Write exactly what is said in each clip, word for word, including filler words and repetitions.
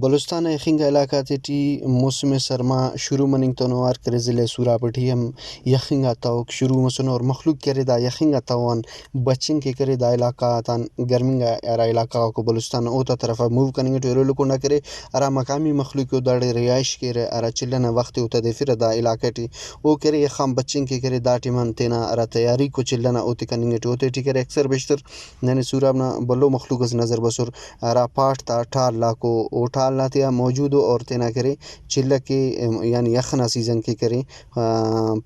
بلوچستان نا یخینگا علاقہ غاتیٹی موسم سرما شروع مننگ تون اوار کرے، ضلع سوراب ٹی ہم یخینگا تہوک شروع مسنو اور مخلوق کہ ارے دا یخینگا تہو آن بچنگ کہ کرے، دا علاقہ غاتان گرمنگا ہرا علاقہ غاکو بلوچستان نا اوتا طرفا موو کننگ ٹی ارے۔ ایلو کنڈا کرے ہرا مقامی مخلوق او داڑے رہائش کیرہ، ہرا چلہ نا وخت او تدیفرہ دا علاقہ ٹی، او کرے یخ آن بچنگ کہ کرے، دا ٹائم آن تینا ہرا تیاریکو چلہ نا اوتے کننگ ٹی، اوتیٹی کرے اکثر بیشتر ننے سوراب نا بھلو مخلوق اس نظر بسر، ہرا پاٹ تا ٹال آکو، او ٹال آتیا موجود او اور تینا کرے چلہ کے، ام، یعنی یخ نا سیزن کے کرے، آ،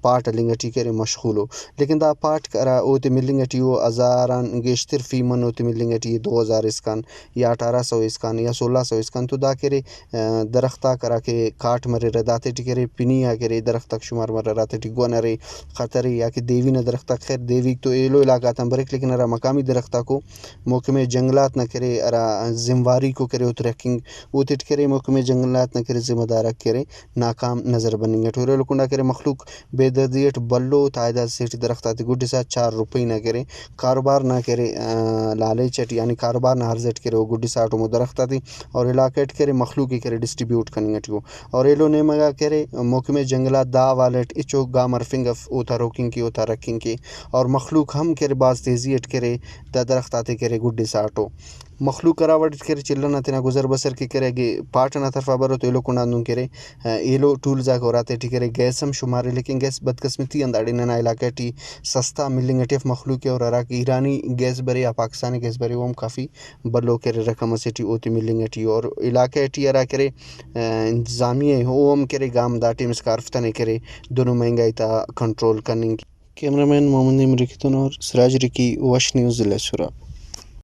پاٹ ہلنگ ٹی کرے مشغول او۔ لیکن دا پاٹ ہرا اوتے ملنگ ٹی او، ہزار آن گیشتر فیمن اوتے ملنگ ٹی دو ہزار اسکان یا اٹھارہ سو اسکان یا سولہ سو اسکان، تو دا کرے آ، درخت آک ہراکہ کاٹ مریرہ، داتے ٹی کرے پنی آ کرے، درخت آک شمار مریرہ، ہراتے ٹی گون ارے، خط ارے، یا کہ دیوی نا درخت آک، خیر دیویک تو ایلو علاقہ غاتان بریک، لیکن ہرا مقامی درخت آکو محکمہ جنگلات نا کرے ہرا زمواریکو کرے او ترکنگ، اوتیٹ کرے محکمہ جنگلات نا کرے ذمہ دار آک کرے ناکام نظر بننگ ٹی۔ ایلو کنڈا کرے مخلوق بے دردی اٹ بھلو تعداد سے ٹی درخت آتے گڈسا چار روپئی نا کرے کاروبار نا کرے، آ، لالچ اٹ یعنی کاروبار نا عرض اٹ کرے او گڈساٹ ہمو درخت آتے اور علاقہ اٹ کرے مخلوق ءِ کرے ڈسٹریبیوٹ کننگ ٹی او۔ اور ایلو نیمہ غا کرے محکمہ جنگلات دا حوالہ اٹ ہچو گام ہرفنگ اف اوتا روکنگ کے، اوتا رکھنگ کے، اور مخلوق ہم کرے بھاز تیزی اٹ کرے دا درخت آتے کرے گڈساٹ او۔ مخلوق ہرا وڑ اٹ کرے چلہ نا تینا گزر بسر کے کرے، اگہ پاٹ ئنا طرفا برو تو ایلو کنڈ آن دن کرے ایلو ٹولز آک ہراتے ٹی کرے گیس ہم شمارے، لیکن گیس بدقسمتی آن داڑے ننا علاقہ ٹی سستا ملنگ ٹی اف مخلوق ءِ، اور ہراکہ ایرانی گیس برے یا پاکستانی گیس برے او ہم کافی بھلو کرے رقم اسے ٹی اوتے ملنگ ٹی ءِ۔ اور علاقہ ٹی ہرا کرے، آ، انتظامیہ ءِ او ہم کرے گام دا ٹائم اسکا ہرفتنے کرے دنو مہنگائی تا کنٹرول کننگ۔ کیمرہ مین محمد نعیم رکی تون اور سراج رکی، وش نیوز، ضلع سوراب۔